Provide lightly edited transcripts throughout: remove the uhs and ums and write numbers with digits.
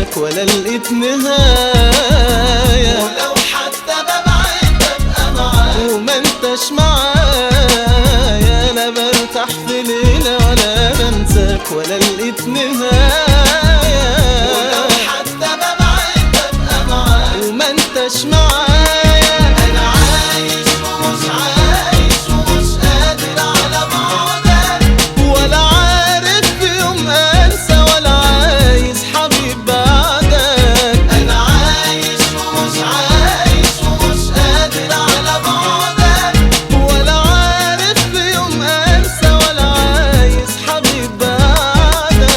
انساك ولا لقيت نهاية. ولو حتى ببعد ببقى معاك وما انتش معايا، لا برتاح في ليلة ولا بنساك ولا لقيت نهاية. ولو حتى ببعد ببقى معاك وما انتش معايا. انا عايش ومش عايش ومش قادر على بعدك، ولا عارف في يوم انسى ولا عايز حبيب بعدك. انا عايش ومش عايش ومش قادر على بعدك، ولا عارف في يوم انسى ولا عايز حبيب بعدك.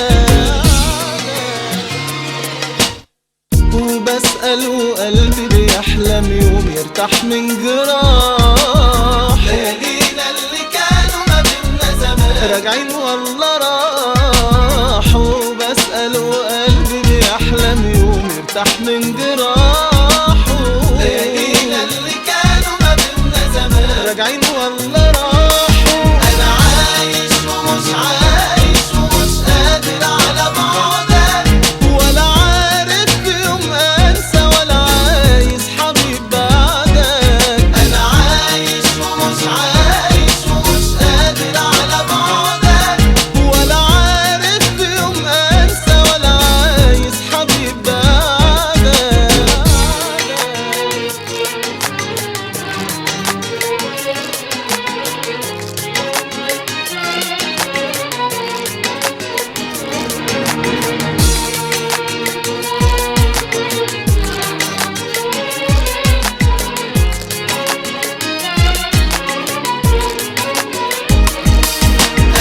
وبسأل وقلبي بيحلم يوم يرتاح من جراح ليالينا اللي كانوا ما بينا زمان راجعين والله راحوا. بسأل وقلبي بيحلم يوم يرتاح من جراحه، ليالينا اللي كانوا ما بينا زمان راجعين والله راحوا. انا عايش ومش عايش ومش قادر على بعدك، ولا عارف في يوم انسى ولا عايز حبيب بعدك. انا عايش ومش عايش ومش قادر على بعدك، ولا عارف في يوم انسى ولا عايز حبيب بعدك.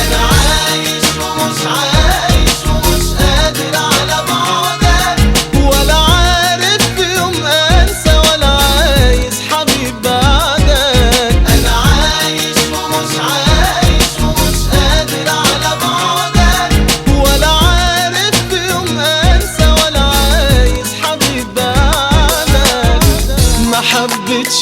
انا عايش ومش عايش ومش قادر على بعدك، ولا عارف في يوم انسى ولا عايز حبيب بعدك. انا عايش ومش عايش ومش قادر على بعدك، ولا عارف في يوم انسى ولا عايز حبيب بعدك. ما حبيتش